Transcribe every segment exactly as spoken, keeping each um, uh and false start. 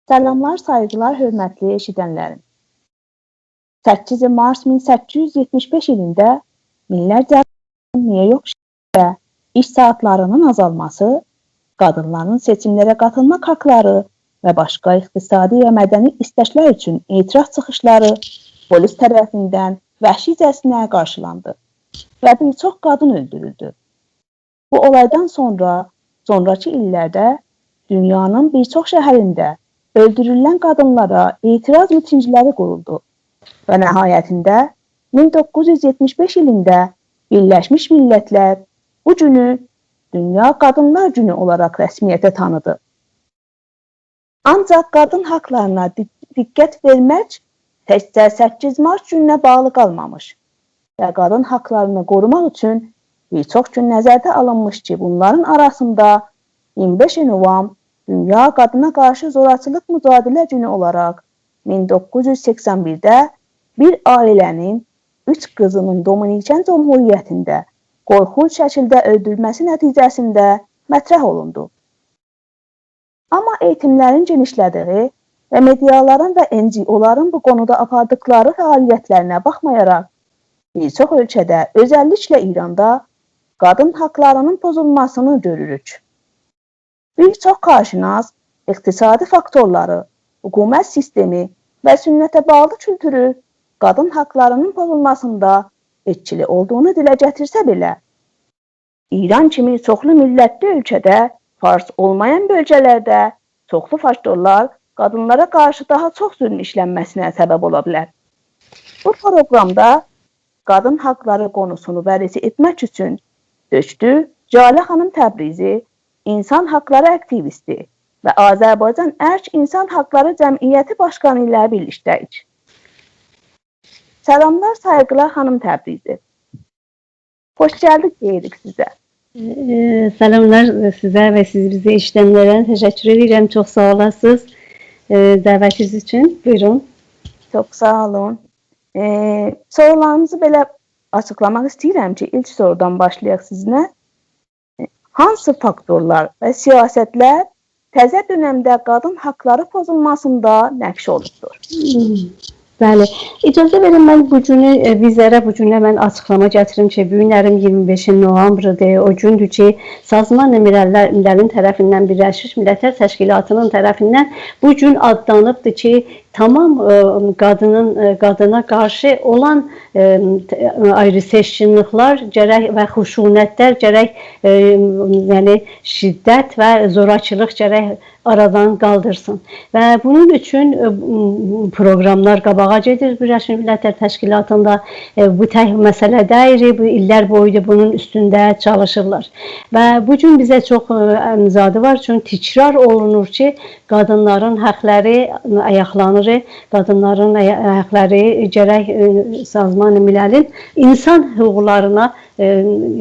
سلاملار، سایغیلار، حؤرمتلی ائشیدنلریم. سککیز مارس مین سککیز یوز یئتمیش بئش ایلینده مینلرجه نیویورک شهرینده ایش ساعاتلارینین آزالماسی، قادینلارین سئچیملره قاتیلماق حاقلاری و باشقا اقتصادی و مدنی ایستکلر اوچون اعتراض چیخیشلاری پولیس طرفیندن وحشیجه‌سینه قارشیلاندی و بیر چوخ قادین اؤلدورولدو. بو اولایدان سونرا، سونراکی ایللرده دونیانین بیر چوخ شهرینده اؤلدورولن قادینلارا اعتراض میتینگلری قورولدو و نهایتینده مین دوققوز یوز یئتمیش بئش ایلینده بیرلشمیش میللتلر بو گونو دونیا قادینلار گونو اولاراق رسمیته تانیدی. آنجاق قادین حاقلارینا دی-، دقت وئرمک تکجه سککیز مارت گونونه باغلی قالمامیش و قادین حاقلارینی قوروماق اوچون بیر چوخ گون نظرده آلینمیش کی، بونلارین آراسیندا اییرمی بئش نوامبر دونیا قادینا قارشی زوراکیلیق مجادله گونو اولاراق مین دوققوز یوز سکسن بیرده بیر عائله‌نین اوچ قیزینین دومینیکن جمهوریتینده قورخونج شکیلده اؤلدورولمه‌سی نتیجه‌سینده مطرح اولوندو. آمما ائییتیملرین گئنیشله‌دیگی و مئدیالارین و NGO-لارین بو قونودا آپاردیقلاری فعالیتلرینه باخمایاراق، بیر چوخ اؤلکه‌ده، اؤزللیکله ایراندا قادین حاقلارینین پوزولماسینی گؤروروک. بیر چوخ کارشناس اقتصادی فاکتورلاری، حکومت سیستمی و سنته باغلی کولتورو قادین حاقلارینین پوزولماسیندا ائتکیلی اولدوغونو دیله گتیرسه بئله، ایران کیمی چوخلو میللتلی اؤلکه‌ده فارس اولمایان بؤلگه‌لرده چوخلو فاکتورلار قادینلارا قارشی داها چوخ ظلم ایشلنمه‌سینه سبب اولا بیلر. بو پروگرامدا قادین حاقلاری قونوسونو بررسی ائتمک اوچون دؤکتور جاله خانیم تبریزی، اینسان حاقلاری آکتیویستی و آذربایجان ارک اینسان حاقلاری جمعیتی باشقانی ایله بیرلیکده‌ییک. سلاملار، سایغیلار خانیم تبریزی. خوش گلدیک دئییریک سیزه. ائ، سلاملار سیزه و سیز بیزی ائشیدنلره. تشکر ائدیرم، چوخ ساغ اولاسینیز، ائ، دعوتینیز اوچون. بویورون. چوخ ساغ اولون. ائ، سورولاریمیزی بئله آچیقلاماق ایسته‌ییرم کی، ایلک سورودان باشلایاق سیزینله. هانسی فاکتورلار و سیاستلر تزه دؤنمده قادین حاقلاری پوزولماسیندا نقش اولوبدور؟ هوم، بلی. اجازه وئرین، من بو گونو، ائ، بیزلره بو گونه من آچیقلاما گتیریم کی، بو گونلرین اییرمی بئشی نوامبردیر. او گوندور کی، سازمان مللر، مللین طرفیندن، بیرلشمیش میللتلر تشکیلاتینین طرفیندن بو گون آدلانیبدیر کی، تمام، ائ، قادینین، ائ، قادینا قارشی اولان، ائ، ت-، آیری سئچکینلیکلر گرک و خشونتلر گرک، ائ، یعنی شدت و زوراکیلیق گرک آرادان قالدیرسین. و بونون اوچون، ائ، م-، پروگراملار قاباغا گئدیر بیرلشمیش میللتلر تشکیلاتیندا. ائ، بو تک مسئله دئییل، بو ایللر بویودور بونون اوستونده چالیشیرلار. و بو گون بیزه چوخ، ائ، زادی وار، چونکی تکرار اولونور کی، قادینلارین حاقلاری آیاقلانیر، قادینلارین آیا-، حاقلاری گرک، ائ، سازمان مللین اینسان حقوقلارینا، ائ،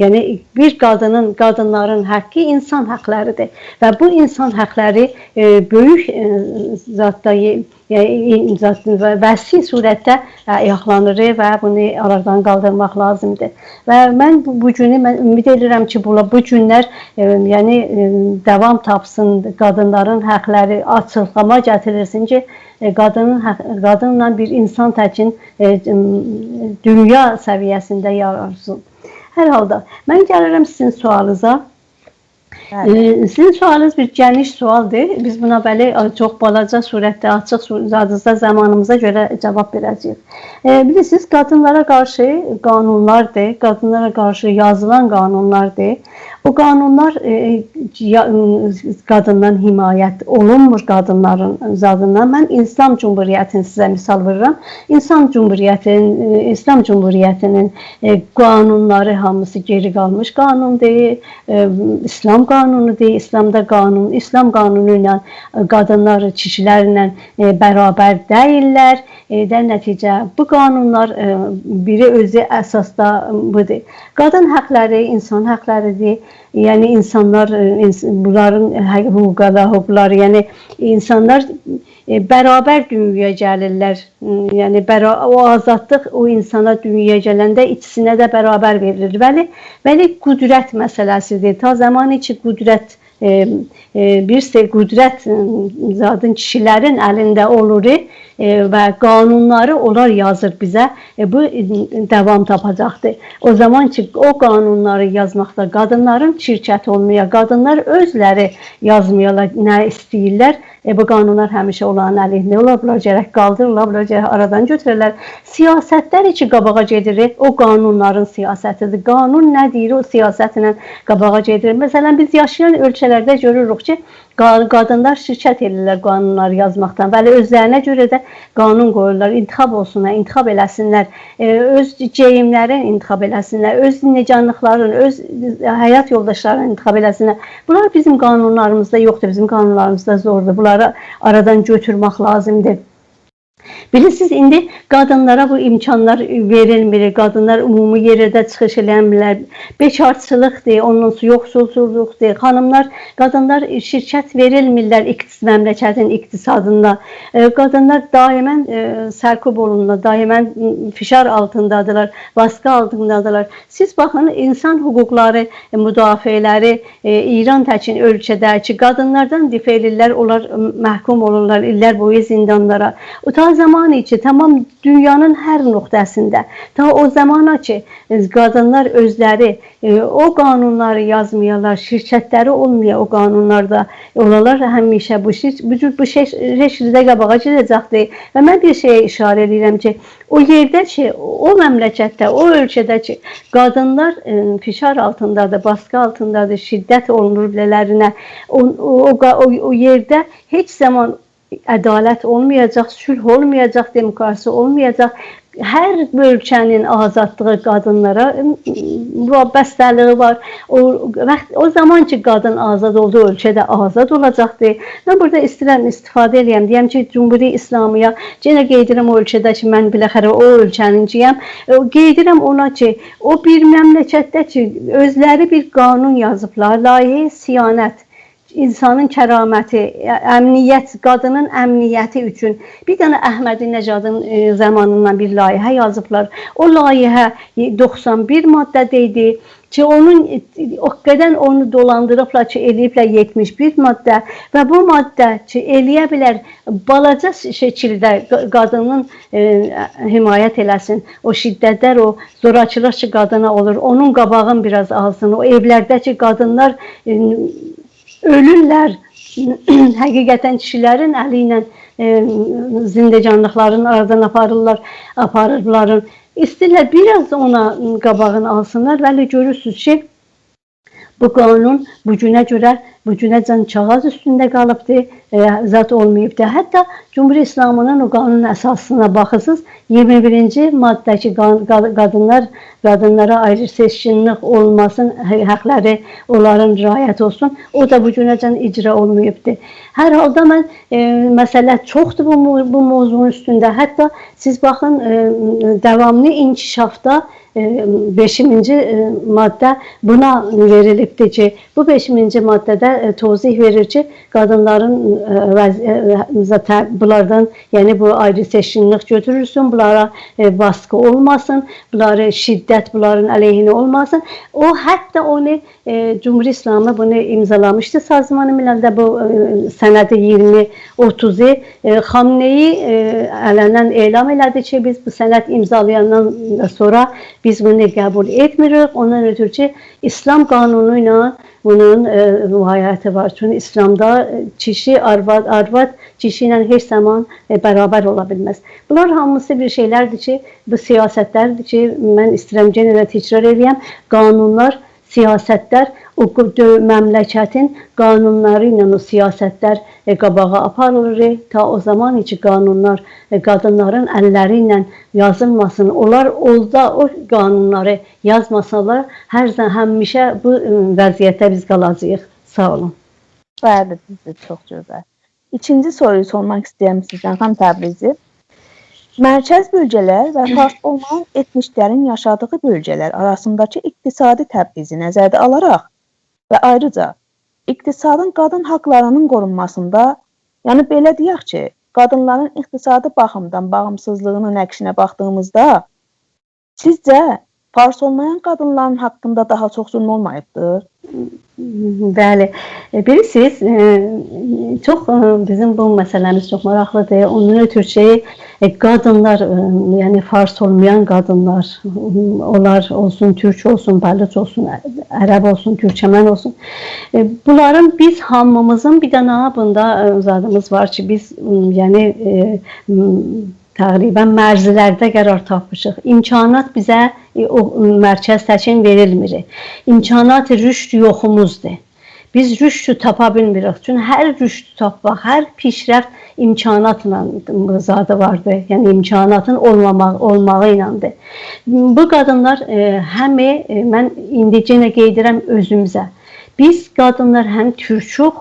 یعنی بیر قادینین، قادینلارین حاقی اینسان حاقلاریدیر. و بو اینسان حاقلاری، ائ، بؤیوک، ائ، زاددا، یعنی، ائ، زاد-، و-، وسیع صورتده، ائ، آیاقلانیر و بونو آرادان قالدیرماق لازیمدیر. و من بو، بو گونو، من امید ائدیرم کی، بولا-، بو گونلر، ائ، یعنی، ائ، داوام تاپسین، قادینلارین حاقلاری آچیقلاما گتیریلسین کی، ائ، قادینین حاق-، قادینلا بیر اینسان تکین، ائ، دونیا سویه‌سینده یارانسین. هر حالدا، من گلیرم سیزین سؤالینیزا. بلی. ائ، سیزین سؤالینیز بیر گئنیش سؤالدیر. بیز بونا، بلی، چوخ بالاجا صورتده، آچیق صور-، زادینیزدا زامانیمیزا گؤره جاواب وئره‌جه‌ییک. ائ، بیلیرسینیز، قادینلارا قارشی قانونلاردیر، قادینلارا قارشی یازیلان قانونلاردیر. بو قانونلار، ائ، یا-، قادیندان حمایت اولونمور، قادینلارین زادیندان. من ایسلام جمهوریتینی سیزه مثال وئریرم. ایسلام جمهوریتین، ائ، ایسلام جمهوریتینین، ائ، قانونلاری هامیسی گئری قالمیش قانوندور. ائ، ایسلام قانونودور. ایسلامدا قانون، ایسلام قانونو ایله، ائ، قادینلار کیشیلرله، ائ، برابر دئییللر. ائ، در نتیجه بو قانونلار، ائ، بیری اؤزو اساسدا بودور. قادین حاقلاری، اینسان حاقلاریدیر. یعنی اینسانلار، ائ، اینس-، بونلارین حق-، حقوقلاری، حقوقلاری، یعنی اینسانلار، ائ، برابر دونیایا گلیرلر. م، یعنی برا-، او آزادلیق او اینسانا دونیایا گلنده ایکیسینه ده برابر وئریلیر. بلی، بلی، قدرت مسئله‌سیدیر. تا زمانی کی، قدرت ائ، ائ، بیر سری قدرت، ائ، زادین کیشیلرین الینده اولور، ائ، و قانونلاری اونلار یازیر بیزه. ائ، بو، ائ، داوام تاپاجاقدیر. او زامان کی، او قانونلاری یازماقدا قادینلارین شرکت اولمایا، قادینلار اؤزلری یازمایالار نه ایسته‌ییرلر، ائ، بو قانونلار همیشه اونلارین الینده اولار، بونلار گرک قالدیریلار، بونلار گرک آرادان گؤتورولر. سیاستلر کی، قاباغا گئدیر، او قانونلارین سیاستیدیر. قانون نه دئییر، او سیاستله قاباغا گئدیر. مثلا، بیز یاشایان اؤلکه‌لرده گؤروروک کی، قا-، قادینلار شرکت ائدیرلر قانونلار یازماقدان. بلی، اؤزلرینه گؤره ده قانون قویورلار، انتخاب اولسونلار، انتخاب ائله‌سینلر، ائ، اؤز گئییملرین انتخاب ائله‌سینلر، اؤز زندگانلیقلارین، اؤز حیات یولداشلارین انتخاب ائله‌سینلر. بونلار بیزیم قانونلاریمیزدا یوخدور، بیزیم قانونلاریمیزدا زوردور. بونلاری آرادان گؤتورمک لازیمدیر. بیلیرسینیز، ایندی قادینلارا بو امکانلار وئریلمیر، قادینلار عمومی یئرده چیخیش ائله‌یه‌میرلر. بیکارچیلیقدیر، اوندان سونرا یوخسوللوقدور. خانیملار، قادینلار شرکت وئریلمیرلر اقتص-، مملکتین اقتصادیندا. ائ، قادینلار دائما، ائ، سرکوب اولونورلار، دائما، م، فشار آلتیندادیرلار، باسقی آلتیندادیرلار. سیز باخین، اینسان حقوقلاری، ائ، مدافعه‌لری، ائ، ایران تکین اؤلکه‌ده کی، قادینلاردان دفاع ائدیرلر، اونلار، م، محکوم اولورلار ایللر بویو زندانلارا. او تا زمانی کی، تمام دونیانین هر نقطه‌سینده، تا او زامانا کی، ائ، قادینلار اؤزلری، ائ، او قانونلاری یازمایالار، شرکتلری اولمایا او قانونلاردا، اولالار همیشه بو شئی، بو جور، بو شئی، شکیلده قاباغا گئده‌جکدیر. و من بیر شئیه اشاره ائدیرم کی، او یئرده کی، او مملکتده، او اؤلکه‌ده کی، قادینلار، ائ، فشار آلتیندادیر، باسقی آلتیندادیر، شدت اولونور بیله‌لرینه، او، او، او قا-، او، او یئرده هئچ زامان عدالت اولمایاجاق، صلح اولمایاجاق، دموکراسی اولمایاجاق. هر بؤلگه‌نین آزادلیغی قادینلارا، م، م، وابسته‌لیگی وار. او واخت، او زامان کی، قادین آزاد اولدو، اؤلکه ده آزاد اولاجاقدیر. من بورادا ایسته‌ییرم استفاده ائله‌یم، دئیم کی، جمهوری اسلامی‌یا، یئنه قئید ائدیرم او اؤلکه‌ده کی، من بالاخره او اؤلکه‌نین‌جی‌یم. ائ، قئید ائدیرم اونا کی، او بیر مملکتده کی، اؤزلری بیر قانون یازیبلار، لایحه‌ی صیانت، اینسانین کرامتی، امنیت، قادینین امنیتی اوچون بیر دنه احمدی‌نژادین، ائ، زامانیندان بیر لایحه یازیبلار. او لایحه، ائ، دوخسان بیر ماده‌ده ایدی کی، اونون، ائ، او قدر اونو دولاندیریبلار کی، ائله‌ییبلر یئتمیش بیر ماده و بو ماده کی، ائله‌یه بیلر بالاجا ش-، شکیلده قا-، قادینین، ائ، حمایت ائله‌سین، او شدتلر، او زوراکیلیق کی، قادینا اولور، اونون قاباغین بیر آز آلسین، او ائولرده کی، قادینلار، ائ، اؤلورلر، حقیقتا کیشیلرین الی ایله، ائ، زندگانلیقلارینی آرادان آپاریرلار، آپاریرلار. ایسته‌ییرلر بیر آز اونا قاباغینی آلسینلار. بلی، گؤرورسونوز کی، بو قانون بو گونه گؤره، بو گونه‌جن کاغیذ اوستونده قالیبدی، ائ، زاد اولماییبدی. حتی جمهوری اسلامی‌نین او قانون اساسی‌سینا باخیرسینیز، اییرمی بیرینجی ماده کی، قان-، قا-، قادینلار، قادینلارا آیری سئچکینلیک اولماسین، حق-، حقلری اونلارین رعایت اولسون، او دا بو گونه‌جن اجرا اولماییبدی. هر حالدا من، ائ، مسئله چوخدور بو مو-، بو موضوعون اوستونده. حتی سیز باخین، ائ، داواملی انکشافدا، ائ، بئشینجی، ائ، ماده بونا وئریلیبدیر کی، بو بئشینجی ماده‌ده، ائ، توضیح وئریر کی، قادینلارین، ائ، وض-، ائ، ائ، زاتا-، بونلاردان، یعنی بو آیری سئچکینلیک گؤتورولسون، بونلارا، ائ، باسقی اولماسین، بونلاری شدت بونلارین علیهینه اولماسین. او حتی اونو، ائ، جمهوری اسلامی بونو امضالامیشدی سازمان مللده، بو، ائ، سند اییرمی اوتوزو، ائ، خامنه‌ای، ائ، علنا اعلام ائله‌دی کی، بیز بو سند امضالایاندان سونرا بیز بونو قبول ائتمیریک. اوندان اؤترو کی، اسلام قانونو ایله بونون، ائ، مغایرتی وار. چونکی اسلامدا، ائ، کیشی، آرواد، آرواد کیشی ایله هئچ زامان، ائ، برابر اولا بیلمز. بونلار هامیسی بیر شئیلردیر کی، بو سیاستلردیر کی، من ایسته‌ییرم یئنه ده تکرار ائله‌یم، قانونلار، سیاستلر، او قو-، دؤ-، مملکتین قانونلاری ایله او سیاستلر، ائ، قاباغا آپاریلیر. تا او زامان کی، قانونلار، ائ، قادینلارین اللری ایله یازیلماسین، اونلار اورادا او قانونلاری یازماسالار، هر زا-، همیشه بو، ائ، وضعیتده بیز قالاجاغیق. ساغ اولون. بلی، دوزدور، چوخ گؤزل. ایکینجی سورویو سورماق ایسته‌ییرم سیزدن، خانیم تبریزی. مرکز بؤلگه‌لر و فارس اولمایان ائتنیکلرین یاشادیغی بؤلگه‌لر آراسینداکی اقتصادی تبعیضی نظرده آلاراق و آیریجا اقتصادین قادین حاقلارینین قورونماسیندا، یعنی بئله دئیک کی، قادینلارین اقتصادی باخیمدان باغیمسیزلیغینین نقشینه باخدیغیمیزدا، سیزجه فارس اولمایان قادینلارین حاقیندا داها چوخ ظلم اولماییبدیر؟ بلی. ائ، بیلیرسینیز، ائ، چوخ، ائ، بیزیم بو مسئله‌میز چوخ ماراقلیدیر. اوندان اؤترو کی، ائ، قادینلار، ائ، یعنی فارس اولمایان قادینلار، ائ، اونلار اولسون، تورک اولسون، بلوچ اولسون، ع-، عرب اولسون، تورکمن اولسون، ائ، بونلارین بیز هامیمیزین بیر دنه بوندا، ائ، زادیمیز وار کی، بیز، م، یعنی، ائ، م، تقریباً مرزلرده قرار تاپمیشیق. امکانات بیزه، ائ، او مرکز تکین وئریلمیر. امکانات رشد یوخوموزدور. بیز رشد تاپا بیلمیریک. چونکی هر رشد تاپماق، هر پیشرفت امکاناتلا زادی واردیر. یعنی امکاناتین اولماماق، اولماغی ایلندیر. بو قادینلار، ائ، هم، ائ، من ایندی یئنه قید ائدیرم اؤزوموزه. بیز قادینلار هم تورکوک،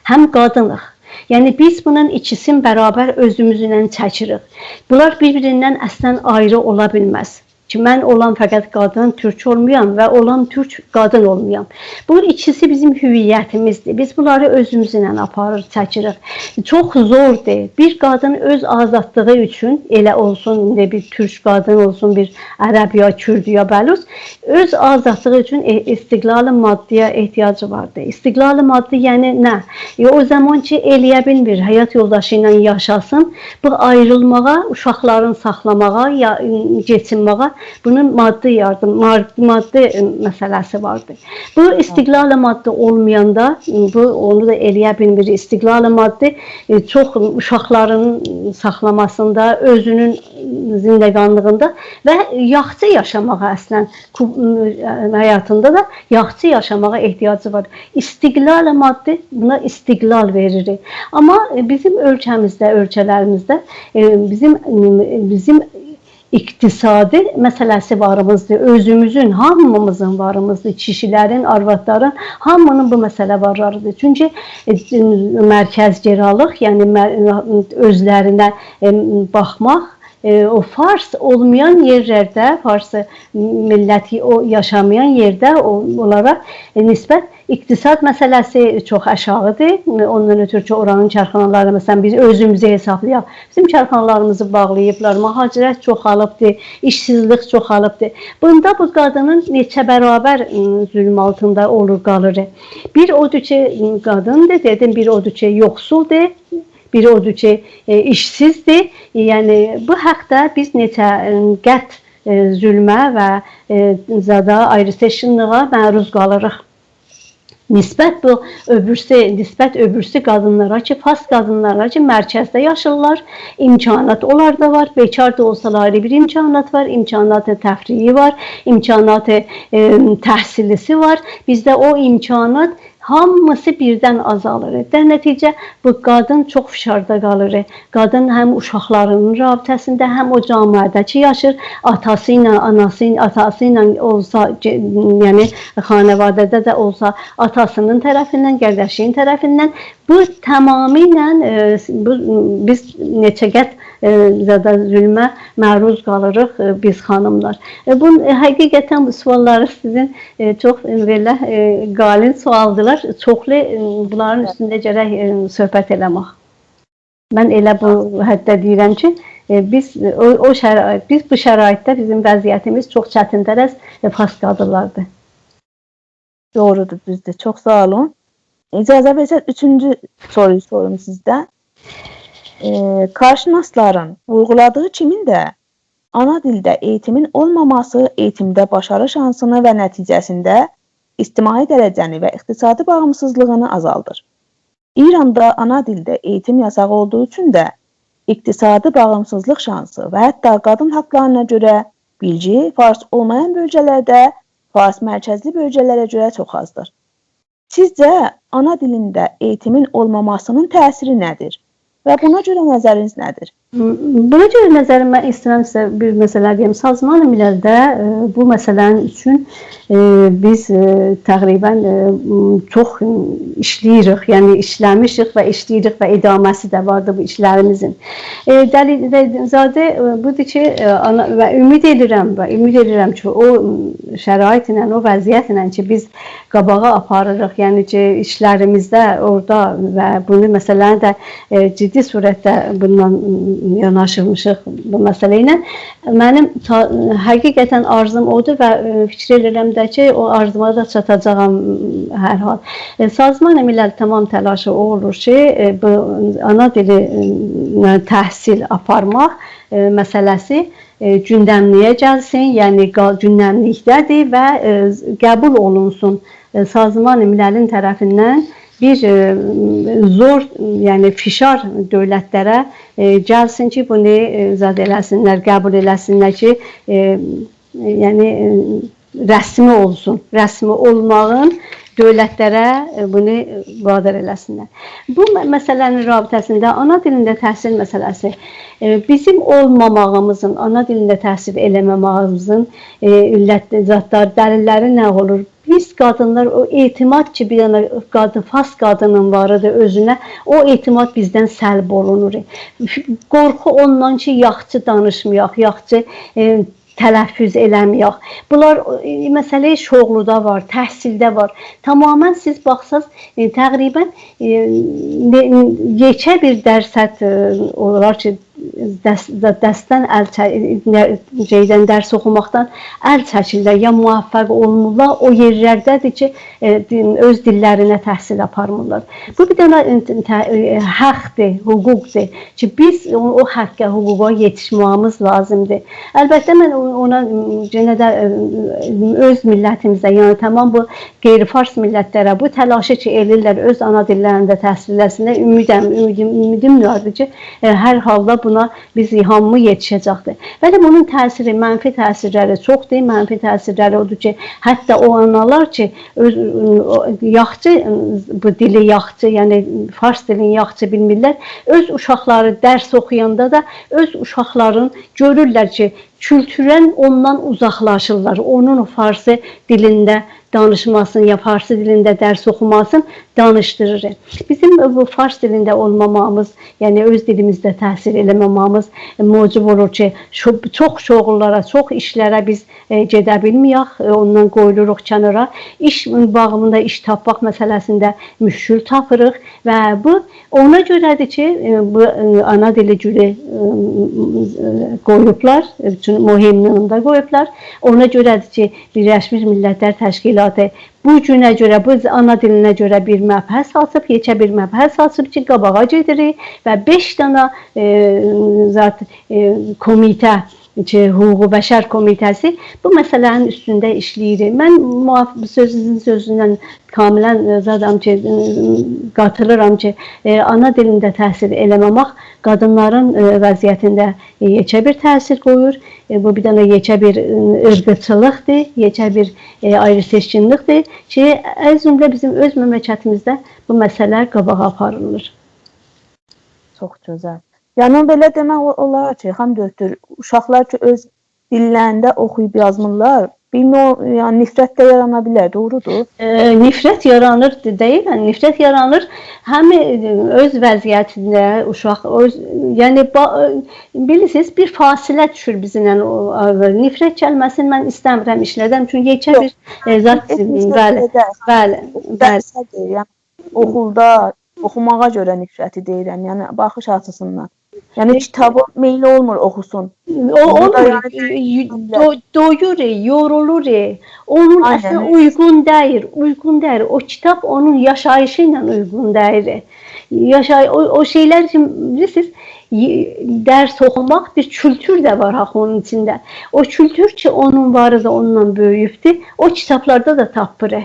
هم قادینیق. یعنی بیز بونون ایکیسینی برابر اؤزوموزله چکیریک. بونلار بیر-بیریندن اصلاً آیری اولا بیلمز. کی، من اولام فقط قادین، تورک اولمایام و اولام تورک، قادین اولمایام. بو ایکیسی بیزیم هویتیمیزدیر. بیز بونلاری اؤزوموزله آپاریر، چکیریک. چوخ زوردور. بیر قادین اؤز آزادلیغی اوچون، ائله اولسون، ایندی بیر تورک قادین اولسون، بیر عرب یا کورد یا بلوچ، اؤز آزادلیغی اوچون ائ-، استقلال مادی‌یه احتیاجی واردیر. استقلال مادی یعنی نه؟ ائ، او زامان کی، ائلیه بیلمیر حیات یولداشی ایله یاشاسین، بو آیریلماغا، اوشاقلارین ساخلاماغا، یا، م، کئچینمه‌یه بونون مادی یاردیم، مار-، مادی، م، مسئله‌سی واردیر. بو استقلال مادی اولمایاندا، م، بو اونو دا ائلیه بیلمیر. استقلال مادی، ائ، چوخ اوشاقلارین ساخلاماسیندا، اؤزونون زندگانلیغیندا و یاخشی یاشاماغا اصلاً کو-، م، حیاتیندا دا یاخشی یاشاماغا احتیاجی وار. استقلال مادی بونا استقلال وئریر. آمما، ائ، بیزیم اؤلکه‌میزده، اؤلکه‌لریمیزده، ائ، بیزیم، م، بیزیم اقتصادی مسئله‌سی واریمیزدیر. اؤزوموزون، هامیمیزین واریمیزدیر. کیشیلرین، آروادلارین، هامی‌نین بو مسئله وارلاریدیر. چونکی، ائ، مرکزگرالیق، یعنی مر-، اؤزلرینه، ائ، باخماق، ائ، او فارس اولمایان یئرلرده، فارس میللتی او یاشامایان یئرده او، اونلارا، ائ، نسبت اقتصاد مسئله‌سی چوخ آشاغیدیر. اوندان اؤترو کی، اورانین کارخانالاری، مثلاً، بیز اؤزوموزو حسابلایاق. بیزیم کارخانالاریمیزی باغلاییبلار، مهاجرت چوخالیبدیر، ایشسیزلیک چوخالیبدیر. بوندا بو قادینین نئچه برابر، م، ظلم آلتیندا اولور، قالیر. بیر اودور کی، م، قادیندیر، دئدیم، بیر اودور کی، یوخسولدور، بیر اودور کی، ائ، ایشسیزدیر. یعنی، بو حاقدا بیز نئچه، ائ، قات، ائ، ظلمه و، ائ، زادا، آیری سئچکینلیغا معروض قالیریق. نسبت بو اؤبورسو، نسبت اؤبورسو قادینلارا کی، فارس قادینلارا کی، مرکزده یاشاییرلار، امکانات اونلاردا وار، بیکار دا اولسالار آیری بیر امکانات وار، امکانات تفریحی وار، امکانات، ائ، تحصیلیسی وار. بیزده او امکانات هامیسی بیردن آزالیر. در نتیجه بو قادین چوخ فشاردا قالیر. قادین هم اوشاقلارینین رابطه‌سینده، هم او جامعه‌ده کی یاشیر، آتاسی ایله، آناسی، آتاسی ایله اولسا، گئ-، یعنی خانواده‌ده ده اولسا، آتاسینین طرفیندن، قارداشینین طرفیندن. بو تمامیله، ائ، بو، بیز نئچه قات، ائ، زادا ظلمه معروض قالیریق، ائ، بیز خانیملار. ائ، بو، ائ، حقیقتاً بو سؤاللاری سیزین، ائ، چوخ، ائ، بئله، ائ، قالین سؤالدیلار. چوخلو، ائ، بونلارین اوستونده گرک، ائ، صحبت ائله‌مک. من ائله بو حدده دئییرم کی، ائ، بیز، ائ، او، او شرایط، بیز بو شرایطده بیزیم وضعیتیمیز چوخ چتیندر از، ائ، فارس قادینلاردیر. دوغرودور، دوزدور. چوخ ساغ اولون. اجازه وئرسز، اوچونجو سورویو سوروم سیزدن. ائ، کارشناسلارین وورغولادیغی کیمین ده آنا دیلده ائییتیمین اولماماسی ائییتیمده باشاری شانسینی و نتیجه‌سینده اجتماعی درجه‌نی و اقتصادی باغیمسیزلیغینی آزالدیر. ایراندا آنا دیلده ائییتیم یاساق اولدوغو اوچون ده اقتصادی باغیمسیزلیق شانسی و حتی قادین حاقلارینا گؤره بیلگی فارس اولمایان بؤلگه‌لرده فارس مرکزلی بؤلگه‌لره گؤره چوخ آزدیر. سیزجه آنا دیلینده ائییتیمین اولماماسینین تأثیری نه‌دیر؟ و بونا گؤره نظرینیز نه‌دیر؟ م، بونا گؤره نظریم، من ایسته‌ییرم سیزه بیر مسئله دئیم. سازمان مللده، ائ، بو مسئله‌نین اوچون، ائ، بیز، ائ، تقریباً، ائ، م، چوخ، ائ، ایشله‌ییریک، یعنی ایشله‌میشیک و ایشله‌ییریک و ادامه‌سی ده واردیر بو ایشلریمیزین. ائ، دلیل، دلیل زادی، ائ، بودور کی، ائ، آنا، و امید ائدیرم، و امید ائدیرم کی، او، م، شرایطله، او وضعیتله کی، بیز قاباغا آپاریریق، یعنی کی، ایشلریمیزده اورادا و بونو مسئله‌نی ده، ائ، جدی صورتده بوندان، م، یاناشیرمیشیق بو مسئله ایله. منیم تا-، حقیقتاً آرزوم اودور و، ائ، فیکیر ائدیرم ده کی، او آرزوما دا چاتاجاغام، ائ، هر حال. ائ، سازمان ملل تمام تلاشی او اولور کی، ائ، بو آنا دیلی، ائ، ایله تحصیل آپارماق، ائ، مسئله‌سی، ائ، گوندملییه گلسین، یعنی قا-، گوندملیکده‌دیر و، ائ، قبول اولونسون. ائ، سازمان مللین طرفیندن بیر، ائ، زور، یعنی فشار دؤولتلره، ائ، گلسین کی، بونو، ائ، زاد ائله‌سینلر، قبول ائله‌سینلر کی، ائ، یعنی، ائ، رسمی اولسون. رسمی اولماغین دؤولتلره، ائ، بونو، ائ، وادار ائله‌سینلر. بو م-، مسئله‌نین رابطه‌سینده آنا دیلینده تحصیل مسئله‌سی، ائ، بیزیم اولماماغیمیزین، آنا دیلینده تحصیل ائله‌مه‌مه‌ییمیزین، ائ، علت، زادلار، دلیللری نه اولور؟ بیز قادینلار او اعتماد کی، بیر دنه قادین، فارس قادینین وار ایدی اؤزونه، او اعتماد بیزدن سلب اولونور. قورخو اوندان کی، یاخچی دانیشمایاق، یاخچی، ائ، تلفظ ائله‌مه‌یک. بونلار، ائ، مسئله شغلدا وار، تحصیلده وار. تماماً سیز باخساز، ائ، تقریباً، ائ، نه-، یئکه بیر درصد، ائ، اولار کی، دس-، د-، درسدن ال چه-، نه-، شئیدن، درس اوخوماقدان ال چکیرلر، یا موفق اولمورلار، او یئرلرده‌دیر کی، ائ، دی-، اؤز دیللرینه تحصیل آپارمیرلار. بو بیر دنه، ائ، ته-، ائ، حقدیر، حقوقدور کی، بیز او، او حقه، حقوقا یئتیشمه‌ییمیز لازیمدیر. البته، من او-، اونا، م، یئنه ده، ائ، اؤز میللتیمیزه، یعنی تمام بو غیر فارس میللتلره بو تلاشی کی، ائله‌ییرلر، اؤز آنا دیللرینده تحصیل ائله‌سینلر، امیدم، امیدیم، امیدیم واردیر کی، ائ، هر حالدا بونا بیز هامی یئتیشه‌جکدیر. بلی، بونون تأثیری، منفی تأثیرلری چوخدور، منفی تأثیرلری اودور کی، حتی او آنالار کی، اؤز، او، یاخچی، بو دیلی یاخچی، یعنی فارس دیلینی یاخچی بیلمیرلر، اؤز اوشاقلاری درس اوخویاندا دا اؤز اوشاقلارین گؤرورلر کی، کولتوراً اوندان اوزاقلاشیرلار. اونون او فارسی دیلینده دانیشماسین یا فارسی دیلینده درس اوخوماسین دانیشدیریر. بیزیم بو فارس دیلینده اولمامامیز، یعنی اؤز دیلیمیزده تحصیل ائله‌مه‌مه‌ییمیز موجب اولور کی، شو-، چوخ شغللارا، چوخ ایشلره بیز، ائ، گئده بیلمه‌یک، ائ، اوندان قویولوروق کنارا. ایش باغیمیندا، ایش تاپماق مسئله‌سینده مشکل تاپیریق و بو اونا گؤره‌دیر کی، ائ، بو، ائ، آنا دیلی گونو، ائ، قویوبلار، ائ، چون مهمین یانیندا قویوبلار. اونا گؤره‌دیر کی، بیرلشمیش میللتلر تشکیلاتی بو گونه گؤره، بو آنا دیلینه گؤره بیر مبحث آچیب، یئکه بیر مبحث آچیب کی، قاباغا گئدیریک و بئش دنه، ائ، زاد، ائ، کمیته کی، حقوق بشر کمیته‌سی بو مسئله‌نین اوستونده ایشله‌ییر. من مواف-، سؤزونوزون سؤزوندن کاملاً، ائ، زادام کی، ائ، قاتیلیرام کی، ائ، آنا دیلینده تحصیل ائله‌مه‌مک قادینلارین، ائ، وضعیتینده، ائ، یئکه بیر تأثیر قویور. ائ، بو بیر دنه یئکه بیر، ائ، عرقچیلیقدیر، یئکه بیر، ائ، آیری‌سئچکینلیکدیر کی، از جمله بیزیم اؤز مملکتیمیزده بو مسئله قاباغا آپاریلیر. چوخ گؤزل. یعنی، بئله دئمک او-، اولار کی، خانیم دوکتور، اوشاقلار کی، اؤز دیللرینده اوخویوب یازمیرلار، بیر نوع، یعنی، نفرت ده یارانا بیلر، دوغرودور؟ ائ، نفرت یارانیر، دئ-، دئییرم، نفرت یارانیر. هم، ائ، اؤز وضعیتینده اوشاق، اؤز، یعنی، با-، ائ، بیلیرسینیز، بیر فاصله دوشور بیزیمله او آرادا. نفرت کلمه‌سینی من ایسته‌میرم ایشله‌دم، چونکی یئکه یوخ. بیر، ائ، زاد، یعنی، ائتنیک بلی، مسئله‌ده، بلی، بلی. درسه دئییرم. اوخولدا اوخوماغا گؤره نفرتی دئییرم، یعنی باخیش آچیسیندان. یعنی ائ، کیتابی میل اولمور اوخوسون. او، بو دا اولمور، یعنی ائ، یو-، دو-، دویور، ائ، یورولور، ائ. اونون آینن، اصلینده ائ. اویغون دئییل، اویغون دئییل. او کیتاب اونون یاشاییشی ایله اویغون دئییل، ائ. یاشای-، او، او شئیلر کی، بیلیرسینیز، ی-، درس اوخوماق بیر کولتور ده وار آخی اونون ایچینده. او کولتور کی، اونون وار ایدی، اونونلا بؤیویوبدور، او کیتابلاردا دا تاپمیر، ائ.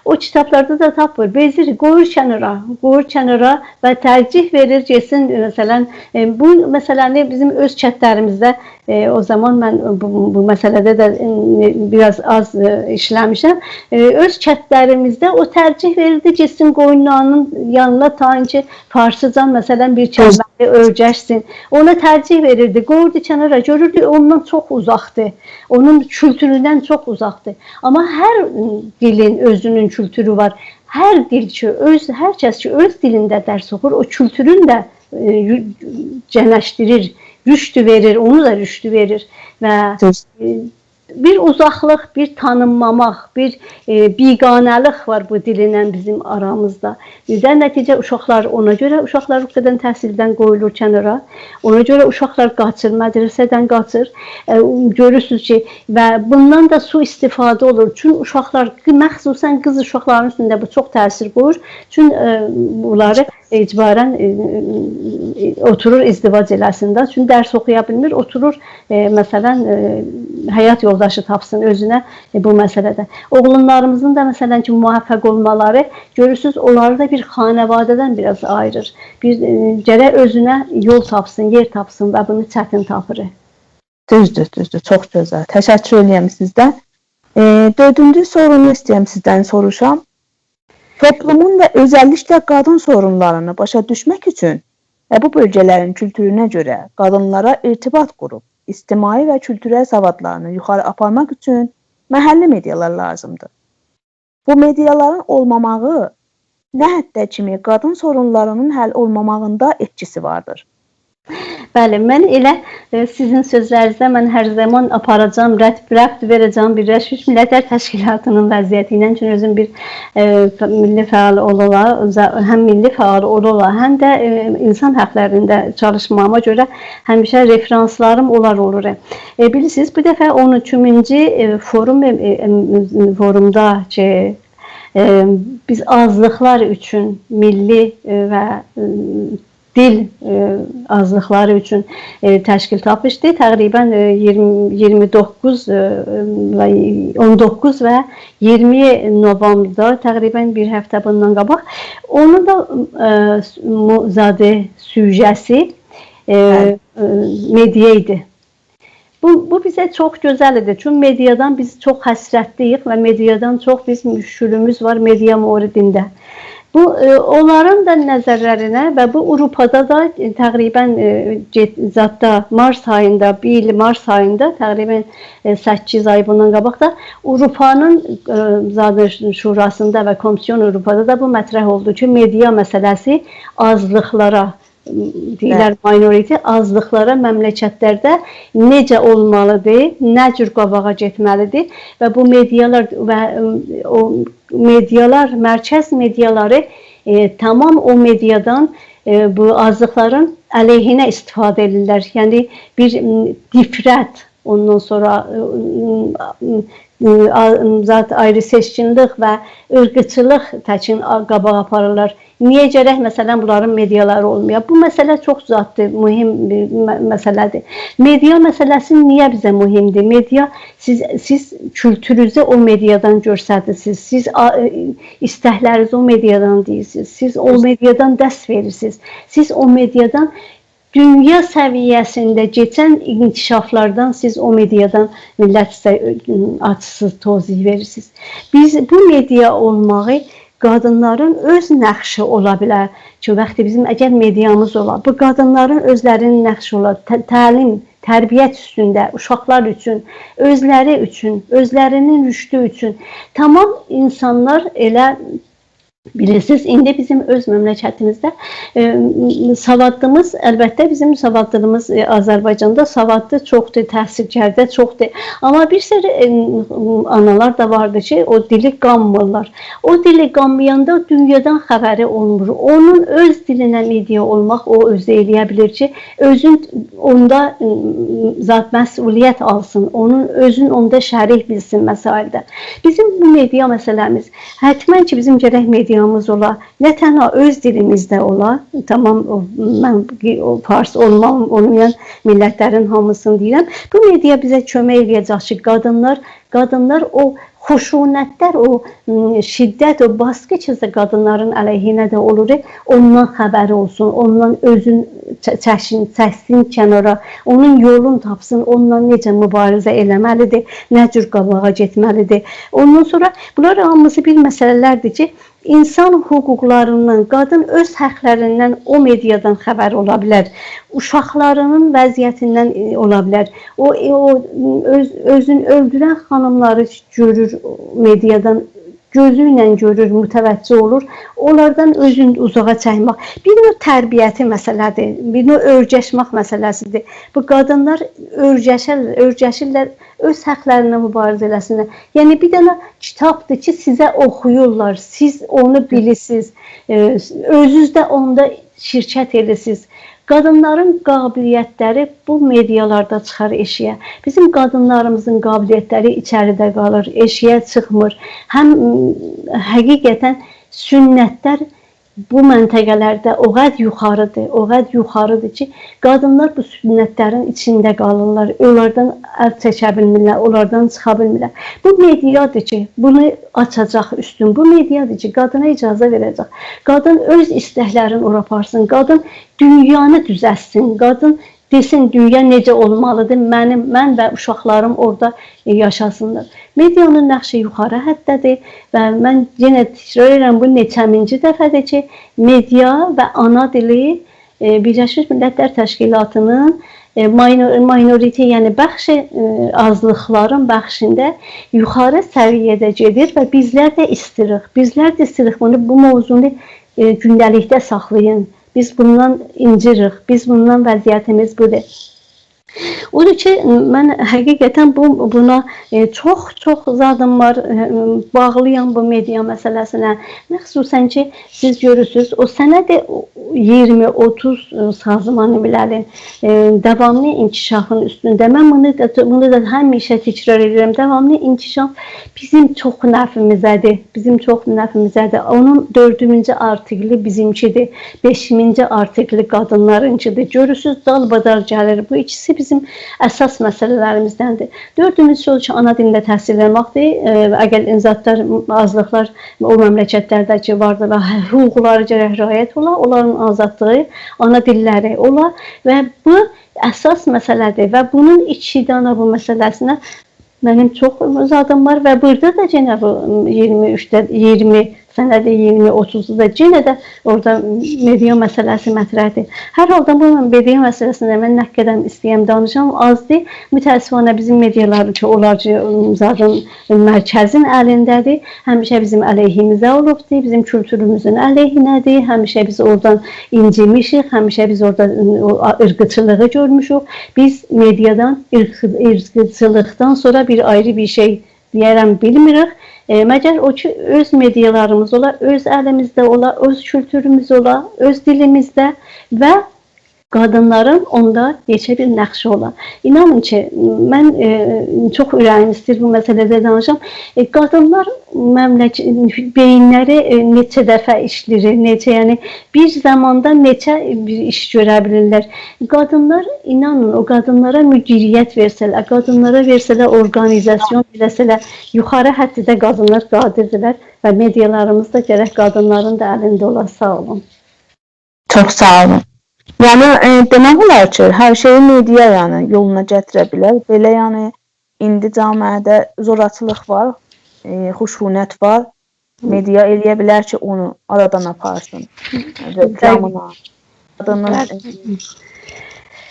او کیتابلاردا دا تاپمیر. بئزیر، قویور کنارا، قویور کنارا و ترجیح وئریر، گئتسین، مثلا، ائ، بو مسئله‌نی بیزیم اؤز کندلریمیزده، ائ، او زامان من بو، بو مسئله‌ده ده، ائ، بیر آز آز، ائ، ایشله‌میشم. ائ، اؤز کندلریمیزده او ترجیح وئریردی، گئتسین قویونلارینین یانینا، تا کی، فارسیجا، مثلا، بیر کلمه‌نی اؤیرشسین. اونا ترجیح وئریردی، قویوردو کنارا، گؤروردو، اوندان چوخ اوزاقدیر. اونون کولتوروندن چوخ اوزاقدیر. آمما هر، م، دیلین اؤزونون کولتورو وار. هر دیل کی، اؤز، هر کس کی، اؤز دیلینده درس اوخور، او کولتورون ده، ائ، یو-، گئنشدیریر، رشد وئریر، اونو دا رشد وئریر. و، دوز. ائ، بیر اوزاقلیق، بیر تانینماماق، بیر، ائ، بیگانه‌لیک وار بو دیلینن بیزیم آرامیزدا. و نتیجه اوشاقلار، اونا گؤره اوشاقلار او قدر تحصیلدن قویولور کنارا. اونا گؤره اوشاقلار قاچیر، مدرسه‌دن قاچیر. ائ، گؤرورسونوز کی، و بوندان دا سوءاستفاده اولور. چون اوشاقلار، مخصوصاً قیز اوشاقلارین اوستونده بو چوخ تأثیر قویور. چون، ائ، بونلاری اجباراً، ائ، ائ، اوتورور ازدواج ائله‌سین ده. چون درس اوخویا بیلمیر، اوتورور، ائ، مثلاً، ائ، حیات یولداشی تاپسین اؤزونه، ائ، بو مسئله‌ده. اوغلانلاریمیزین دا، مثلاً کی، موفق اولمالاری، گؤرورسونوز، اونلاری دا بیر خانواده‌دن بیر آز آییریر. بیر، ائ، گرک اؤزونه یول تاپسین، یئر تاپسین و بونو چتین تاپیر. دوزدور، دوزدور. چوخ گؤزل. تشکر ائدیرم سیزدن. ائ، دؤردونجو سورونو ایسته‌ییرم سیزدن سوروشام. توپلومون و اؤزللیکله قادین سورونلارینی باشا دوشمک اوچون و بو بؤلگه‌لرین کولتورونه گؤره قادینلارا ارتباط قوروب، اجتماعی و کولتورل سوادلارینی یوخاری آپارماق اوچون محلی مدیالار لازیمدیر. بو مدیالارین اولماماغی نه حدده کیمی قادین سورونلارینین حل اولماماغیندا ائتکیسی واردیر؟ بلی، من ائله، ائ، سیزین سؤزلرینیزده من هر زامان آپاراجاغام، رد، ربط وئره‌جه‌یم بیرلشمیش میللتلر تشکیلاتینین وضعیتی ایله. چونکی اؤزوم بیر، ائ، ف-، میللی فعال اولا اولا، اوزا-، هم میللی فعال اولا اولا، هم ده، ائ، اینسان حاقلاریندا چالیشماغیما گؤره همیشه رفرانسلاریم اونلار اولور. ائ، بیلیرسینیز، بو دفعه اون اوچونجو، ائ، فوروم، ائ، ائ، فورومدا کی، ائ، بیز آزلیقلار اوچون میللی، ائ، و، ائ، دیل، ائ، آزلیقلاری اوچون، ائ، تشکیل تاپمیشدی. تقریباً، ائ، اییرمی، اییرمی دوققوز، ائ، و اون دوققوز و اییرمی نوامبردا، تقریباً بیر هفته بوندان قاباق. اونون دا، ائ، مو-، زادی، سوژه‌سی، ائ، بلی. ائ، مدیا ایدی. بو، بو بیزه چوخ گؤزل ایدی. چونکی مدیادان بیز چوخ حسرتلی‌ییک و مدیادان چوخ بیز مشکلیمیز وار مدیا موردینده. بو، ائ، اونلارین دا نظرلرینه و بو آوروپادا دا، ائ، تقریباً، ائ، گئت-، زاددا مارس آییندا، بو ایل مارس آییندا، تقریباً، ائ، سککیز آی بوندان قاباق دا آوروپانین، ائ، زادی شوراسیندا و کمیسیون آوروپادا دا بو مطرح اولدو کی، مدیا مسئله‌سی آزلیقلارا دئییرلر، بلی. Minority، آزلیقلارا مملکتلرده نئجه اولمالیدیر، نه جور قاباغا گئتمه‌لیدیر و بو مدیالار و، ائ، او مدیالار، مرکز مدیالاری، ائ، تمام او مدیادان، ائ، بو آزلیقلارین علیهینه استفاده ائدیرلر. یعنی بیر، م، نفرت، اوندان سونرا، ائ، ائ، آ-، زاد آیری‌سئچکینلیک و عیرقچیلیق تکین آ-، قاباغا آپاریرلار. نییه گرک، مثلاً، بونلارین مدیالاری اولمایا؟ بو مسئله چوخ زاددیر، مهم بیر مه-، مسئله‌دیر. مدیا مسئله‌سی نییه بیزه مهمدیر؟ مدیا، سیز، سیز کولتورونوزو او مدیادان گؤستریرسینیز. سیز آ-، ائ، ایستکلرینیزی او مدیادان دئییرسینیز. سیز او مدیادان درس وئریرسینیز. سیز او مدیادان دونیا سویه‌سینده کئچن انکشافلاردان سیز او مدیادان میللت سیزه، ائ، آچیسیز، توضیح وئریرسینیز. بیز بو مدیا اولماغی قادینلارین اؤز نقشی اولا بیلر کی، وقتی بیزیم اگر مدیامیز اولا، بو قادینلارین اؤزلرینین نقشی اولا، ت-، تعلیم، تربیت اوستونده، اوشاقلار اوچون، اؤزلری اوچون، اؤزلرینین رشدو اوچون. تمام اینسانلار ائله بیلیرسینیز، ایندی بیزیم اؤز مملکتیمیزده، ائ، سوادلیمیز، البته بیزیم سوادلیمیز، ائ، آذربایجاندا سوادلی چوخدور، تحصیل کرده چوخدور. آمما بیر سری، ائ، آنالار دا واردیر کی، او دیلی قانمیرلار. او دیلی قانمایاندا دونیادان خبری اولمور. اونون اؤز دیلینه مدیا اولماق، او اؤزو ائلیه بیلیر کی، اؤزون اوندا، ائ، زاد مسئولیت آلسین، اونون اؤزون اوندا شریک بیلسین مسائلده. بیزیم بو مدیا مسئله‌میز، حتماً کی، بیزیم گرک مدیامیز اولا، نه تنها اؤز دیلیمیزده اولا، تمام، او، من، او، فارس اولمام، اولمایان میللتلرین هامیسینی دئییرم. بو مدیا بیزه کؤمک ائلیه‌جک کی، قادینلار، قادینلار او خشونتلر، او، م، شدت، او باسقی کی، قادینلارین علیهینه ده اولور، اوندان خبری اولسون، اوندان اؤزون چه-، چکسین، چکسین کنارا، اونون یولون تاپسین، اونونلا نئجه مبارزه ائله‌مه‌لیدیر، نه جور قاباغا گئتمه‌لیدیر. اوندان سونرا بونلار هامیسی بیر مسئله‌لردیر کی، اینسان حقوقلاریندان، قادین اؤز حقلریندن او مدیادان خبر اولا بیلر، اوشاقلارینین وضعیتیندن، ائ، اولا بیلر. او، ائ، او اؤز، اؤزون اؤلدورن خانیملاری گؤرور مدیادان، گؤزو ایله گؤرور، متوجه اولور، اونلاردان اؤزون اوزاغا چکمک. بیر نوع تربیتی مسئله‌دیر، بیر نوع اؤرگشمک مسئله‌سیدیر. بو قادینلار اؤرگشر، اؤرگشیرلر اؤز حقلرینه مبارزه ائله‌سینلر. یعنی، بیر دنه کیتابدیر کی، سیزه اوخویورلار، سیز اونو بیلیرسینیز، ائ، اؤزونوز ده اوندا شرکت ائدیرسینیز. قادینلارین قابلیتلری بو مئدیالاردا چیخار ائشییه. بیزیم قادینلاریمیزین قابلیتلری ایچریده قالیر، ائشییه چیخمیر. هم، م، حقیقتاً سنت‌لر بو منطقه‌لرده او قدر یوخاریدیر، او قدر یوخاریدیر کی، قادینلار بو سنت‌لرین ایچینده قالیرلار، اونلاردان ال چکه بیلمیرلر، اونلاردان چیخا بیلمیرلر. بو مئدیادیر کی، بونو آچاجاق اوستون. بو مئدیادیر کی، قادینا اجازه وئره‌جک. قادین اؤز ایستک‌لرینی اورا آپارسین. قادین دونیانی دوزلتسین. قادین دئسین، دونیا نئجه اولمالیدیر، منیم، من و اوشاقلاریم اورادا، ائ، یاشاسینلار. مئدیانین نقشی یوخاری حدده‌دیر و من یئنه تکرار ائدیرم، بو نئچه‌مینجی دفعه‌دیر کی، مئدیا و آنا دیلی، ائ، بیرلشمیش میللت‌لر تشکیلاتی‌نین، ائ، ماینو-، ماینوریتی، یعنی بخش، ائ، آزلیقلارین بخشینده یوخاری سویه‌ده گئدیر و بیزلر ده ایستیریک، بیزلر ده ایستیریک بونو، بو موضوعنو، ائ، گونده‌لیکده ساخلایین. بیز بوندان اینجیریک، بیز بوندان، وضعیتیمیز بودور. اودور کی، من حقیقتاً بو، بونا، ائ، چوخ، چوخ زادیم وار، ائ، باغلییام بو مئدیا مسئله‌سینه. مخصوصاً کی، سیز گؤرورسونوز، او سند ایگیرمی اوتوز سازمان مللین، ائ، داواملی انکشافین اوستونده. من بونو دا، بونو دا همیشه تکرار ائدیرم. داواملی انکشاف بیزیم چوخ نفعیمیزه‌دیر. بیزیم چوخ نفعیمیزه‌دیر. اونون دؤردونجو آرتیکلی بیزیمکیدیر، بئشینجی آرتیکلی قادینلارینکیدیر. گؤرورسونوز، دالبادال گلیر. بو ایکیسی بیزیم اساس مسئله‌لریمیزدندیر. دؤردونجوسو اودور کی، آنا دیلینده تحصیل ائله‌مکدیر. ائ، اگر زادلار، آزلیقلار او مملکت‌لرده کی واردیلار، حقوقلاری گرک رعایت اولا، اونلارین آزادلیغی، آنا دیللری اولا و بو اساس مسئله‌دیر و بونون ایکی دنه بو مسئله‌سینه منیم چوخ زادیم وار و بورادا دا یئنه بو ایگیرمی اوچده، ایگیرمی، سند ایگیرمی، اوتوزدا دا یئنه ده اورادا مئدیا مسئله‌سی مطرحدیر. هر حالدا بو مئدیا مسئله‌سینده من نه قدر ایسته‌یم دانیشام، آزدیر. متأسفانه بیزیم مئدیالار کی، اونلار کی، زادین، مرکزین الینده‌دیر. همیشه بیزیم علیهیمیزه اولوبدور، بیزیم کولتوروموزون علیهینه‌دیر. همیشه بیز اورادان اینجیمیشیک، همیشه بیز اورادا، او، عیرقچیلیغی گؤرموشوک. بیز مئدیادان، عیرق-، عیرقچیلیقدان سونرا بیر آیری بیر شئی دئیه‌رم، بیلمیریک. ائ، مگر او کی، اؤز مئدیالاریمیز اولا، اؤز الیمیزده اولا، اؤز کولتوروموز اولا، اؤز دیلیمیزده و قادینلارین اوندا یئکه بیر نقشی اولا. اینانین کی، من، ائ، چوخ اوره‌ییم ایسته‌ییر بو مسئله‌ده دانیشام. ائ، قادینلار مملک-، بئیینلری، ائ، نئچه دفعه ایشله‌ییر، نئچه، یعنی بیر زاماندا نئچه بیر ایش گؤره بیلیرلر. قادینلار، اینانین، او قادینلارا مدیریت وئرسه‌لر، قادینلارا وئرسه‌لر، اورقانیزاسیون ائله‌سه‌لر، یوخاری حدده قادینلار قادردیرلر و مئدیالاریمیز دا گرک قادینلارین دا الینده اولا. ساغ اولون. چوخ ساغ اولون. یعنی، ائ، دئمک اولار کی، هر شئیی مئدیا، یعنی، یولونا گتیره بیلر. بئله، یعنی، ایندی جامعه‌ده زوراکیلیق وار، ائ، خشونت وار. مئدیا ائلیه بیلر کی، اونو آرادان آپارسین. رئکلامینا، قادینین، بلی.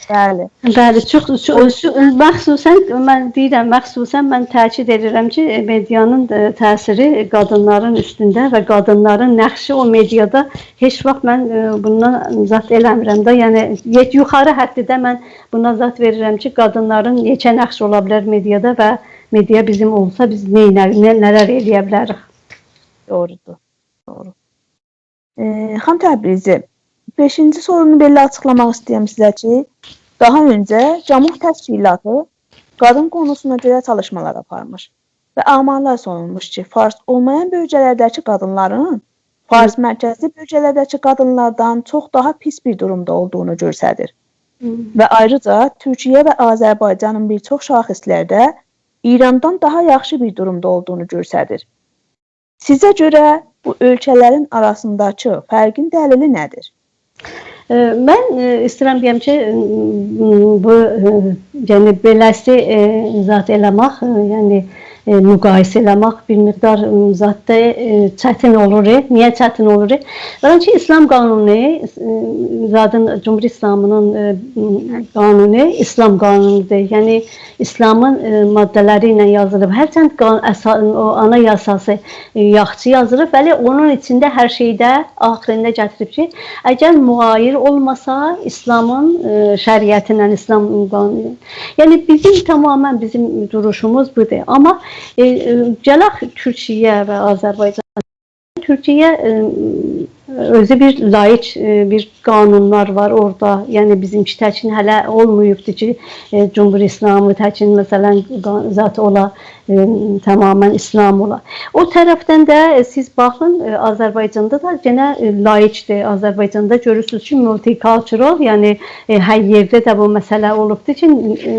بلی. بلی، چوخ، چو-، چو-، مخصوصاً، من دئییرم، مخصوصاً من تأکید ائدیرم کی، مئدیانین، ائ، تأثیری قادینلارین اوستونده و قادینلارین نقشی او مئدیادا هئچ واخت من، ائ، بوندان زاد ائله‌میرم ده. یعنی، یئت-، یوخاری حدده من بونا زاد وئریرم کی، قادینلارین یئکه نقشی اولا بیلر مئدیادا و مئدیا بیزیم اولسا بیز نئینر-، نه، نه‌لر ائلیه بیلریک؟ دوغرودور، دوغرو. ائ، خانیم تبریزی، بئشینجی سورونو بئله آچیقلاماق ایسته‌ییرم سیزه کی، داها اؤنجه گاموح تشکیلاتی قادین قونوسونا گؤره چالیشمالار آپارمیش و آمارلار سونولموش کی، فارس اولمایان بؤلگه‌لرده‌کی قادینلارین فارس مرکزلی بؤلگه‌لرده‌کی قادینلاردان چوخ داها پیس بیر دورومدا اولدوغونو گؤستریر. هوم. و آیریجا تورکیه و آذربایجانین بیر چوخ شاخص‌لرده ایراندان داها یاخشی بیر دورومدا اولدوغونو گؤستریر. سیزه گؤره بو اؤلکه‌لرین آراسینداکی فرقین دلیلی نه‌دیر؟ ائ، من، ائ، ایسته‌ییرم دئیم کی، م، بو، ائ، یعنی بئله‌سی، ائ، زاد ائله‌مک، ائ، یعنی، ائ، مقایسه ائله‌مک بیر مقدار، ائ، زاددا، ائ، چتین اولور. نییه چتین اولور؟ بلکه ایسلام قانونو، ائ، زادین، جمهوری اسلامی‌نین، ائ، قانونو ایسلام قانونودور. یعنی ایسلامین، ائ، ماده‌لری ایله یازیلیب. هرچند قان-، اسا-، او آنایاساسی، ائ، یاخشی یازیلیب، ولی اونون ایچینده هر شئیده آخیریندا گتیریب کی، اگر مغایر اولماسا ایسلامین، ائ، شریعتینن، ایسلام قانونو. یعنی بیزیم تماما بیزیم دوروشوموز بودور. آمما، ائ، ائ، گلک تورکیه و آذربایجان. تورکیه، ائ، اؤزو بیر لاییک، ائ، بیر قانونلار وار اورادا. یعنی بیزیمکی تکین هله اولماییبدی کی، ائ، جمهوری اسلامی تکین، مثلا، قا-، زاد اولا، ائ، تماما ایسلام اولا. او طرفدن ده، ائ، سیز باخین، ائ، آذربایجاندا دا یئنه، ائ، لاییکدیر. آذربایجاندا گؤرورسونوز کی، مولتی‌کالچورال، یعنی، ائ، هر یئرده ده بو مسئله اولوبدور کی،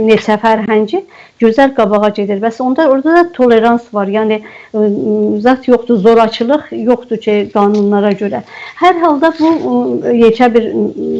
نئچه فرهنگی گؤزل قاباغا گئدیر. بس اوندا، اورادا دا تولرانس وار. یعنی، ائ، زاد یوخدور، زوراکیلیق یوخدور کی، قانونلارا گؤره. هر حالدا بو، ائ، یئکه بیر، ائ،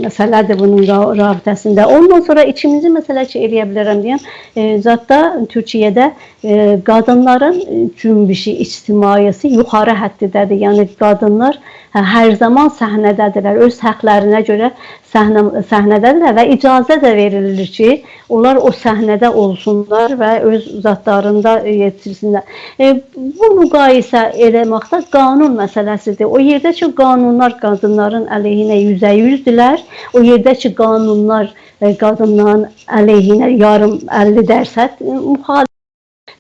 مسئله‌دیر بونون را-، رابطه‌سینده. اوندان سونرا ایکینجی مسئله کی، ائلیه بیلرم دئیم، ائ، زاددا تورکیه‌ده، ائ، قادینلارین، ائ، جنبشی اجتماعی‌سی یوخاری حدده‌دیر. یعنی قادینلار، هه، هر زامان صحنه‌ده‌دیرلر. اؤز حقلرینه گؤره صحنه، صحنه‌ده‌دیرلر و اجازه ده وئریلیر کی، اونلار او صحنه‌ده اولسونلار و اؤز زادلارینی دا یئتیرسینلر. ائ، بو مقایسه ائله‌مکده قانون مسئله‌سیدیر. او یئرده کی، قانونلار قادینلارین علیهینه یوزه یوزدولر، او یئرده کی، قانونلار، ائ، قادینلارین علیهینه یاریم، اللی درصد، ائ، مخالف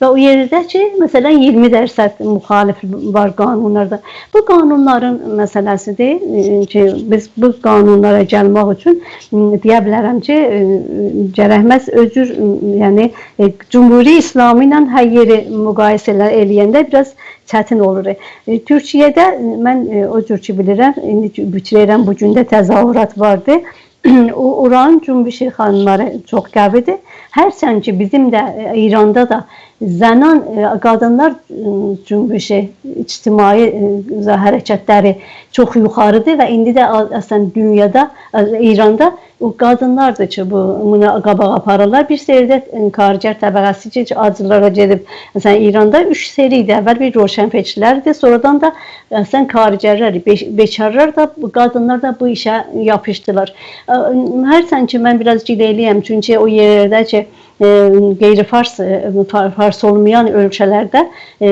و او یئرده کی، مثلا، اییرمی درصد مخالف وار قانونلاردا. بو قانونلارین مسئله‌سیدیر، ائ، کی، بیز بو قانونلارا گلمک اوچون، م، دئیه بیلرم کی، ائ، گرک محض او جور، م، یعنی، ائ، جمهوری اسلامی ایله هر یئری مقایسه ائله-، ائله‌ینده بیر آز چتین اولور. ائ، تورکیه‌ده، ائ، من، ائ، او جور کی بیلیرم، ایندی کی بیتیریرم، بو گون ده تظاهرات واردی. او، اورانین جنبشی خانیملاری چوخ قوی‌دیر. هرچند کی، بیزیم ده، ائ، ایراندا دا زنان، ائ، قادینلار، ائ، جنبشی، اجتماعی، ائ، حرکتلری چوخ یوخاری‌دیر و ایندی ده ا-، اصلا دونیادا، ائ، ایراندا او قادینلاردیر کی، بو، بونو قاباغا آپاریرلار. بیر سری ده، ائ، کارگر طبقه‌سی کی، آجیلارا گئدیب، مثلا، ایراندا اوچ سری ایدی. اول بیر روشنفکرلردیر، سونرادان دا اصلا کارگرلر، بئ-، بیکارلار دا، بو قادینلار دا بو ایشه یاپیشدیلار. ا، هرچند کی، من بیر آز گیلئیلی‌یم، چونکی او یئرده کی، ائ، غیر فارس، ائ، فا-، فارس اولمایان اؤلکه‌لرده، ائ،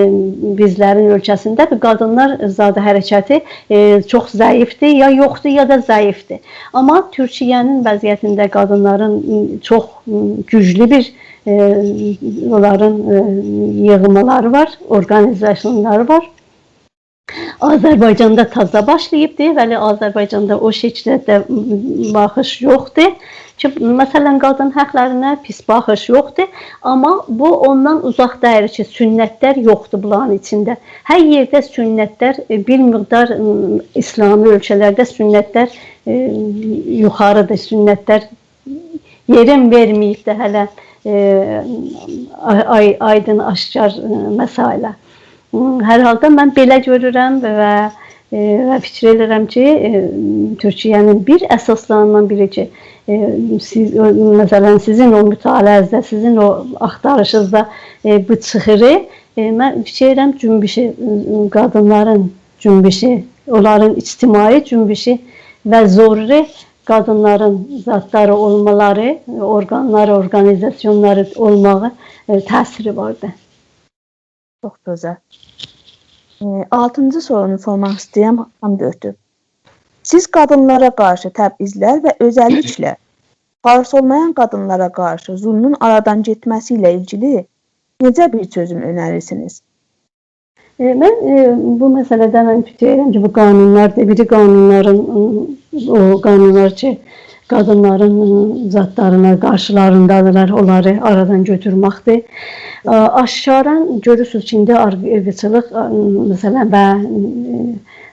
بیزلرین اؤلکه‌سینده بو قادینلار زادی حرکتی، ائ، چوخ ضعیفدیر، یا یوخدور، یا دا ضعیفدیر. آمما تورکیه‌نین وضعیتینده قادینلارین، م، چوخ، م، گوجلو بیر، ائ، اونلارین، ائ، ییغمالاری وار، اورقانیزاسیونلاری وار. آذربایجاندا تازا باشلاییبدی، ولی آذربایجاندا او شکیلده، م، باخیش یوخدور. کی، مثلا، قادین حقلرینه پیس باخیش یوخدور، آمما بو اوندان اوزاق دئییل کی، سنتلر یوخدور بونلارین ایچینده. هر یئرده سنتلر، ائ، بیر مقدار، م، ایسلامی اؤلکه‌لرده سنتلر، ائ، یوخاری‌دیر، سنتلر یئرین وئرمه‌ییب ده هله، ائ، آی-، آی-، آیدین، آشکار، ائ، مسئله. م، هر حالدا من بئله گؤرورم و، ائ، و فیکیر ائدیرم کی، ائ، تورکیه‌نین بیر اساسلاریندان بیری کی، ائ، سیز، او، مثلا، سیزین او مطالعه‌نیزده، سیزین او آختاریشینیزدا، ائ، بو چیخیری، ائ، من فیکیر ائدیرم، جنبشی، ائ، قادینلارین جنبشی، اونلارین اجتماعی جنبشی و ضروری قادینلارین زادلاری اولمالاری، اورقانلاری، اورقانیزاسیونلاری اولماغی، ائ، تأثیری واردی. چوخ گؤزل. ائ، آلتینجی سورونو سورماق ایسته‌ییرم، خانیم دؤکتور. سیز قادینلارا قارشی تبعیض‌لر و اؤزللیکله فارس اولمایان قادینلارا قارشی ظلمون آرادان گئتمه‌سی ایله ایلگیلی نئجه بیر چؤزوم اؤنریرسینیز؟ ائ، من، ائ، بو مسئله‌ده من فیکیر ائدیرم کی، بو قانونلاردیر. بیری قانونلارین، ائ، او قانونلار کی، قادینلارین، ائ، زادلارینا قارشیلاریندادیرلار، اونلاری آرادان گؤتورمکدیر. آ، آشکارا گؤرورسونوز کی، ایندی آرقیچیلیق، آ، مثلا، و، ائ،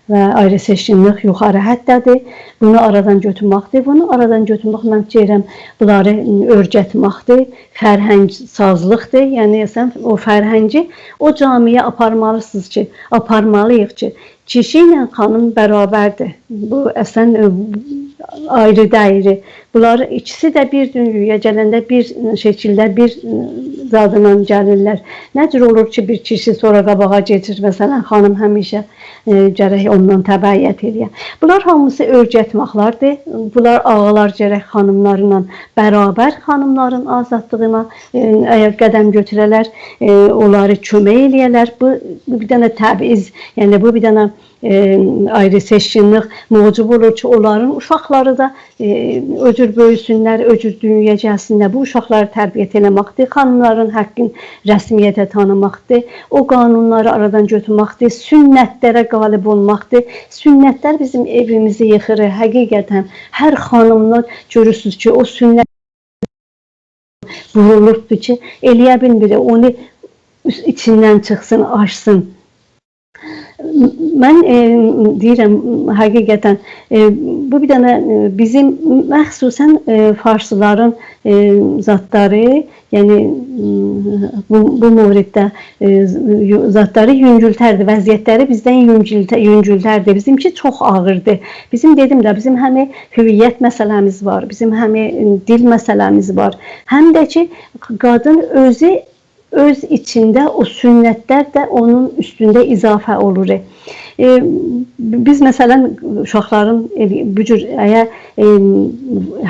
و آیری‌سئچکینلیک یوخاری حدده‌دیر. بونو آرادان گؤتورمکدیر. بونو آرادان گؤتورمک، من فیکیر ائدیرم، بونلاری، ائ، اؤیرتمکدیر. فرهنگ‌سازلیقدیر. یعنی، اصلا، او فرهنگی او جامعه‌یه آپارمالیسینیز کی، آپارمالی‌ییق کی، کیشی ایله خانیم برابردیر. بو، اصلا، ائ، آیری دئییری. بونلار ایکیسی ده بیر دونیایا گلنده بیر شکیلده، بیر زادلا گلیرلر. نه جور اولور کی، بیر کیشی سونرا قاباغا کئچیر، مثلا، خانیم همیشه، ائ، گرک اوندان تبعیت ائله‌یه. بونلار هامیسی اؤیرتمکلردیر. بونلار آغالار گرک خانیملارلا برابر خانیملارین آزادلیغینا، ائ، اگر قدم گؤتوره‌لر، ائ، اونلاری کؤمک ائله‌یه‌لر. بو، بو بیر دنه تبعیض، یعنی بو بیر دنه، ائ، آیری سئچکینلیک موجب اولور کی، اونلارین اوشاقلاری دا، ائ، او جور بؤیوسونلر، او جور دونیایا گلسینلر. بو اوشاقلاری تربیت ائله‌مکدیر، خانیملارین حاققین رسمیته تانیماقدیر، او قانونلاری آرادان گؤتورمکدیر، سنتلره غالب اولماقدیر. سنتلر بیزیم ائویمیزی ییخیر. حقیقتا، هر خانیمدا گؤرورسونوز کی، او سنت وورولوبدور کی، ائله‌یه بیلمیر اونو اوس-، ایچیندن چیخسین، آشسین. من، ائ، دئییرم، حقیقتا، ائ، بو بیر دنه، ائ، بیزیم مخصوصا، ائ، فارسلارین، ائ، زادلاری، یعنی، م، بو، بو موردده، ائ، یو-، زادلاری یونگولتردیر، وضعیتلری بیزدن یونگولته-، یونگولتردیر. بیزیمکی چوخ آغیردیر. بیزیم، دئدیم ده، بیزیم هم هویت مسئله‌میز وار، بیزیم هم، ائ، دیل مسئله‌میز وار، هم ده کی، قادین اؤزو، اؤز ایچینده او سنتلر ده اونون اوستونده اضافه اولور. ائ، بیز، مثلا، اوشاقلارین، ائ، بو جور، اگر، ائ،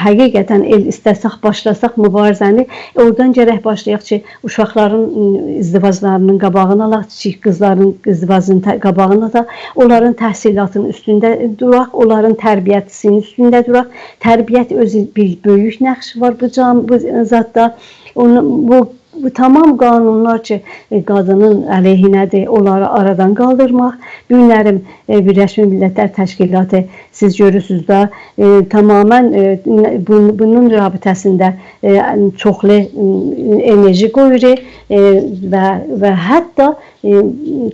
حقیقتا ائل ایسته‌سک، باشلاساق مبارزه‌نی، اورادان گرک باشلایاق کی، اوشاقلارین، م، ازدواجلارینین قاباغینی آلاق، کیچیک قیزلارین ازدواجینین ته-، قاباغینی آلاق، اونلارین تحصیلاتینین اوستونده دوراق، اونلارین تربیتینین اوستونده دوراق. تربیت اؤزو بیر بؤیوک نقشی وار بو جام-، بو زاددا. اونو، بو، بو تمام قانونلار کی، ائ، قادینین علیهینه‌دیر، اونلاری آرادان قالدیرماق. بو گونلری، ائ، بیرلشمیش میللتلر تشکیلاتی، سیز گؤرورسونوز ده، ائ، تماما، ائ، نه-، بون-، بونون رابطه‌سینده، ائ، چوخلو، ائ، انرژی قویور، ائ، و، و حتی، ائ،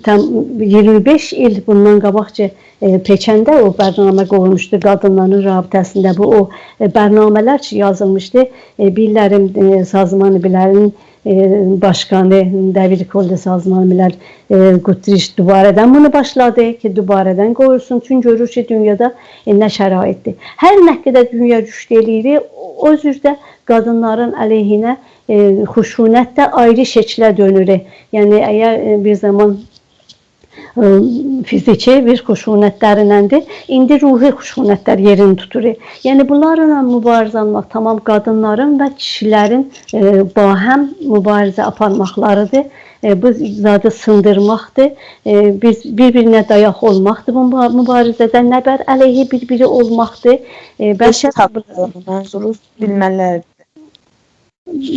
تام ایگیرمی بئش ایل بوندان قاباق کی، ائ، پکینده او برنامه قویولموشدو قادینلارین رابطه‌سینده. بو او، ائ، برنامه‌لر کی، یازیلمیشدی، ائ، بیللرین، ائ، سازمان مللین، ائ، باشقانی، دبیر کل سازمان ملل، ائ، گوترش دوباره‌دن بونو باشلادی کی، دوباره‌دن قویولسون. چونکی گؤرور کی، دونیادا، ائ، نه شرایطدیر. هر نه قدر دونیا رشد ائله‌ییر، او، او جور ده قادینلارین علیهینه، ائ، خشونت ده آیری شکله دؤنور. یعنی، اگر، ائ، بیر زامان، ائ، فیزیکی بیر خشونتلریندندیر، ایندی روحی خشونتلر یئرینی توتور. یعنی، بونلارلا مبارزه آلماق، تمام قادینلارین و کیشیلرین، ائ، باهم مبارزه آپارماقلاریدیر. ائ، بو زادی سیندیرماقدیر. ائ، بیز بیر-بیرینه دایاق اولماقدیر بو مبا-، مبارزه‌ده. نه بر علیه بیر-بیری اولماقدیر. ائ، بلکه ائشیت حاقلاری، منظوروز بیلمه‌لی‌دیر.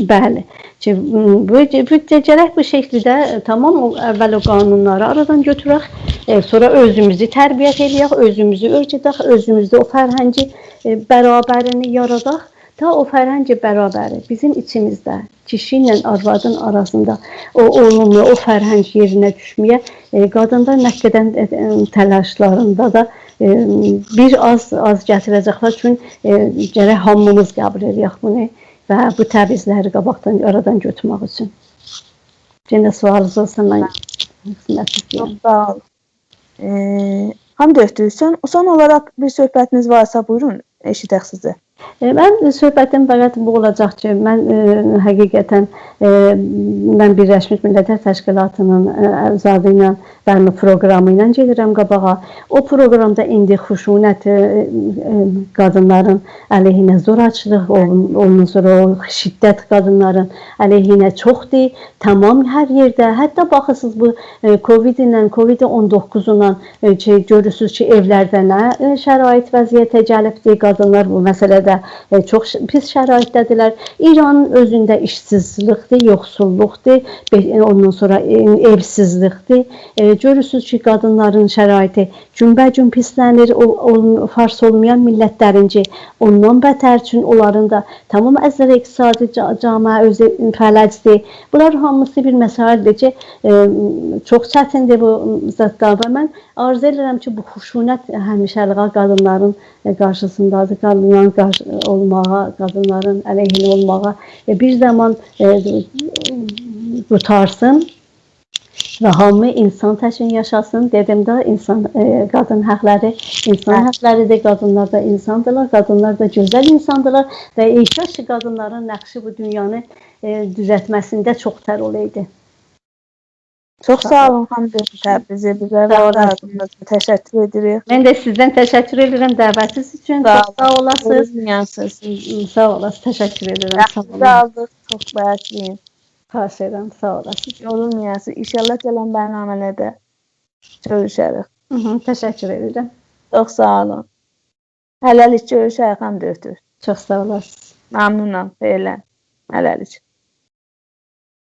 بلی. کی، م، بو، بو، گرک بو شکیلده، ائ، تمام او، اول او قانونلاری آرادان گؤتورک، ائ، سونرا اؤزوموزو تربیت ائله‌یک، اؤزوموزو اؤیره‌دک، اؤزوموزده او فرهنگی، ائ، برابرینی یاراداق. تا او فرهنگ برابری بیزیم ایچیمیزده، کیشی ایله آروادین آراسیندا او اولوملو، او فرهنگ یئرینه دوشمه‌یه، ائ، قادینلار نه قدر، ائ، ائ، تلاشلاریندا دا، ائ، بیر آز، آز گتیره‌جکلر. چون، ائ، گرک هامیمیز قبول ائله‌یک بونو و بو تبعیضلری قاباقدان، آرادان گؤتورمک اوچون. یئنه سؤالینیز اولسا، من خدمتینیزده‌یم. چوخ ساغ اول. ائ، خانیم دؤکتور، سون، سون اولاراق بیر صحبتینیز وارسا، بویورون، ائشیدک سیزی. ائ، من صحبتیم فقط بو اولاجاق کی، من، ائ، حقیقتا، ائ، من بیرلشمیش میللتلر تشکیلاتینین، ائ، زادی ایله، یعنی پروقرامی ایله گئدیرم قاباغا. او پروقرامدا ایندی خشونت، ائ، ائ، قادینلارین علیهینه زوراکیلیق، او، اوندان سونرا او شدت قادینلارین علیهینه چوخدور. تمام هر یئرده، حتی باخیرسینیز بو، ائ، کووید ایله، کووید اون دوققوز ایله، ائ، کی، گؤرورسونوز کی، ائولرده نه، ائ، شرایط وضعیته گلیبدیر. قادینلار بو مسئله‌ده، ائ، چوخ ش-، پیس شرایطده‌دیرلر. ایرانین اؤزونده ایشسیزلیکدیر، یوخسوللوقدور، بئ-، ائ، اوندان سونرا، ائ، ائوسیزلیکدیر. ائ، گؤرورسونوز کی، قادینلارین شرایطی گون‌به‌گون پیسله‌نیر. او، او، فارس اولمایان میللتلرینکی اوندان بتر، چون اونلارین دا تمام از نظر اقتصادی جا-، جامعه اؤزو فلجدیر. بونلار هامیسی بیر مسائلدیر کی، ائ، چوخ چتیندیر بو زادلار و من آرزو ائدیرم کی، بو خشونت همیشه‌لیگه قادینلارین، ائ، قارشیسیندادیر، قادینلارین قارشی-، اولماغا، قادینلارین علیهینه اولماغا، ائ، بیر زامان، ائ، قوتارسین. و هامی اینسان تکین یاشاسین. دئدیم ده، اینسان، ائ، قادین حاقلاری اینسان، بلی، حاقلاری‌دیر. قادینلار دا اینساندیلار، قادینلار دا گؤزل اینساندیلار و ای کاش کی، قادینلارین نقشی بو دونیانی، ائ، دوزلتمه‌سینده چوخ‌تر اولایدی. چوخ ساغ، ساغ اولون، خانیم دکتر تبریزی، بیزه، ساغ اولاسین، وقت آییردیغینیز اوچون تشکر ائدیریک. من ده سیزدن تشکر ائدیرم دعوتینیز اوچون. ساغ اولون. چوخ ساغ اولاسینیز. یورولمایاسینیز. ساغ اولاسینیز، تشکر ائدیرم. ساغ اولون. واختینیزی آلدیق، چوخ مرسی. خواهش ائدیرم، ساغ اولاسینیز. یورولمایاسینیز. انشاءالله گلن برنامه‌لرده گؤروشریک. هی هی، تشکر ائدیرم. چوخ ساغ اولون. هله‌لیک گؤروشریک، خانیم دکتر. چوخ ساغ اولاسینیز. ممنونام، فعلاً. هله‌لیک.